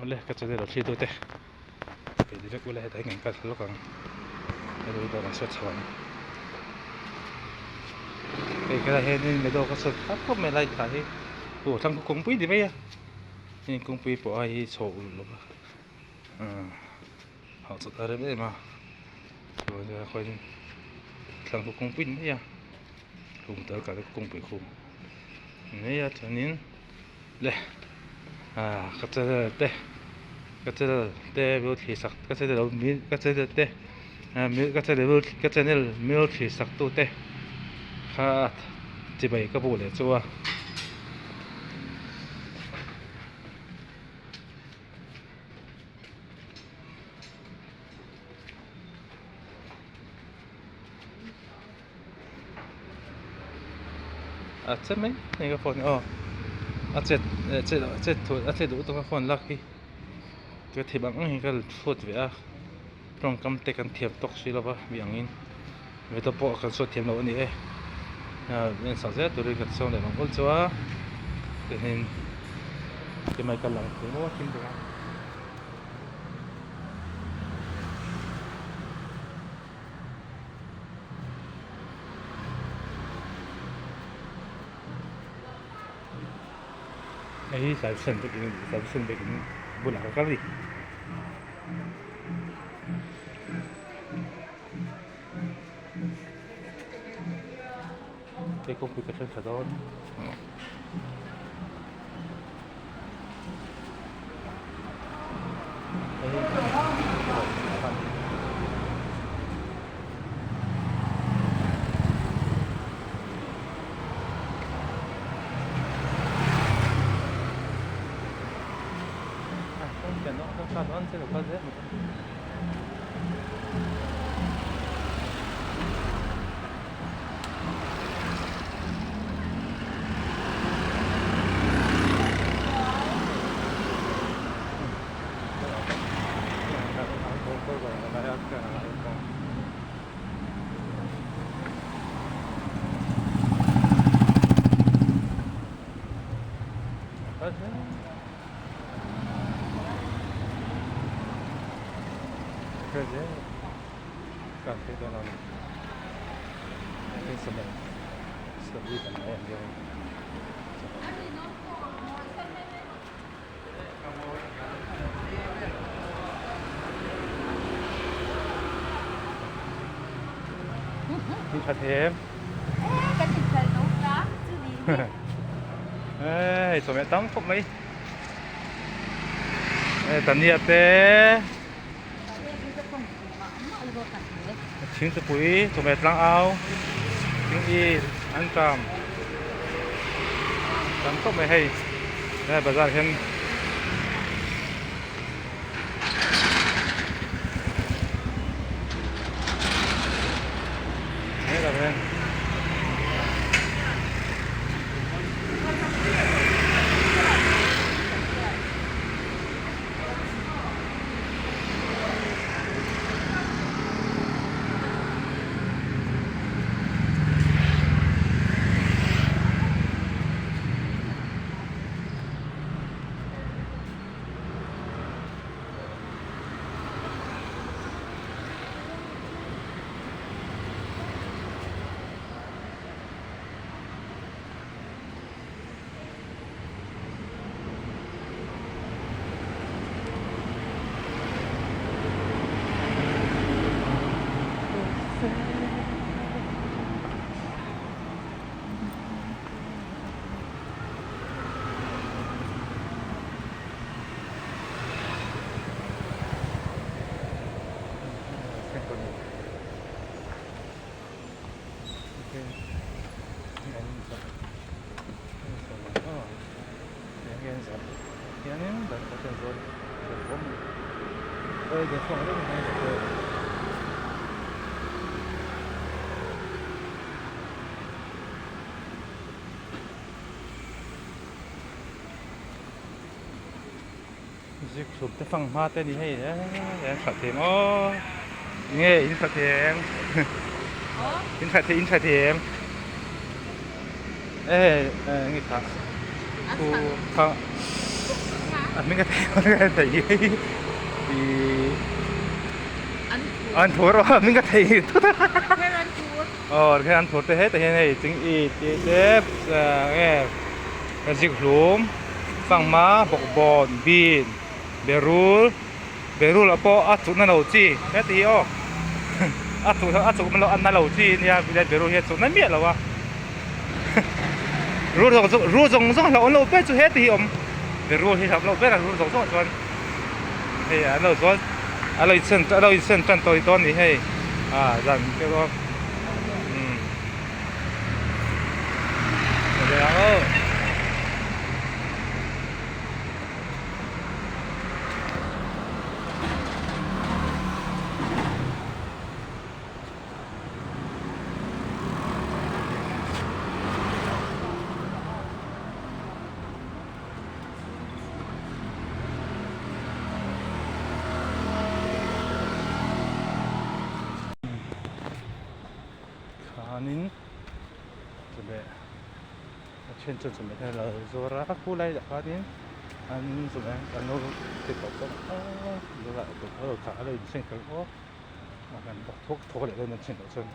Awle ka channel lo thlir deuh te pe ni vek ula hetah hian kan kal thla lawk ang hei pawh kan sawi chho ang hei helaiah hianin meadow ka sawi khap khawp mai a lai thla hi aw thlang khu kawngpui ni mai a heng kawngpui pawh a hi chho ulh lova ahh hauh chawt a rem em a chuan khawiin thlang khu kawngpui ni mai a hlum tel kal kawngpui khu ni mai a chuanin le ah ka channel te ka channel te milo thlir sak ka channel lo mi ka channel te ah mi ka channel ka channel milo thlir sak tu te kha chibai ka bu leh chu a. A che mai mai ka phone hi aw a chet a chet thu a chet duh tawk a phone lak hi ka thip ang ang hi ka chhuat ve a tawngkam te kan thiam tawk si lova mi angin video pawh kan sawi thiam lo a ni e en sak zel turin kan sawn leh vang vang chu a chuanin timai ka lang thei maw thim bawk a. Hei hi service vekin service vekin bulah ka kal a ni. Hei kawngpui ka thleng thla dawn. Hei chawhmeh tam khawp mai hei tania te thingtupui chawhmeh tlang au thing i an tam tam khawp mai hei helai bazar hian hetah hian Zikhlum te fang hma te a ni hei eee an hralh thei maw nge in hralh thei em in hralh thei in hralh thei em e nge kha khu kha. A hming a thei ih an thur aw a hming a thei thut a aw tikhian an thur te hetah hian hei ching i tih te nge zikhlum fanghma bawkbawn bean berul berul ah pawh a chukna lo chi heti hi aw a chuk a chuk a na lo chi ania berul hi a chukna miah lo a. Rul zawng zawng rul zawng zawng hlauh an lo ber chu heti hi awm rul hi hlauh loh ber a rul zawng zawng ah chuan hei an lo zual a lo insen a lo insen tan tawh dawn a ni hei ah zan te pawh umm aw. Khanin chawhmeh a then chuan chawhmeh te lo zuar a khulai ah khanin an chawhmeh an lo ti tawp bawk a a lo inseng fel bawk. A kan bawk thawk thawk leh dawn a chin loh chuan.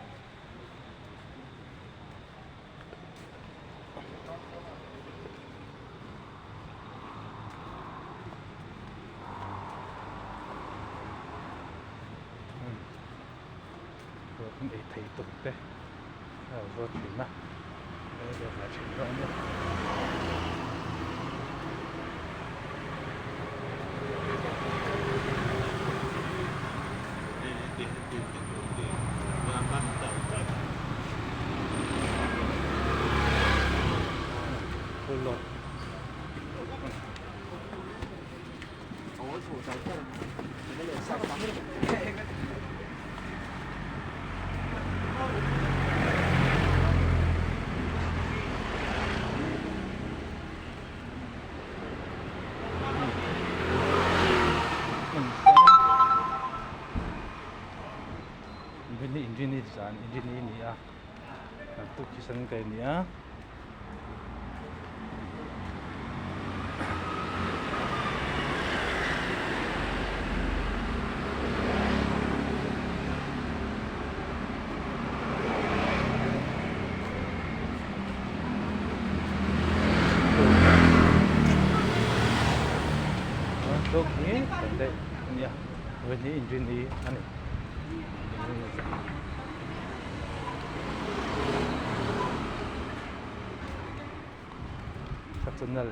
Kan ei thei tur te a lo zawt thin a Inrini zan inrini a ni a naktuk hi Sunday a ni a. Ka channel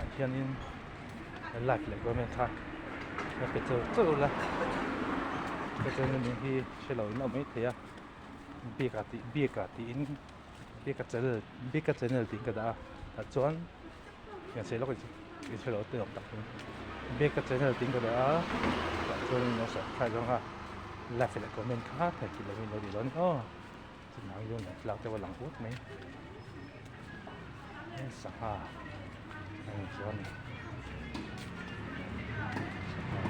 ah hianin like leh comment kha ka pe chur chur ula ka channel hming hi hre lo in a awm maithei a bik ah tih bik ah tiin bik a channel bik a channel tiin ka dah a tah chuan engse lawk in hre lo te awm tak in bik a channel tiin ka dah a tah chuan in lo subscribe ang a like leh comment kha theihnghilh lo in lo ti dawn aw. Chutiang hian thlalak te pawh a lang ut mai sangha a ni chuan sangha.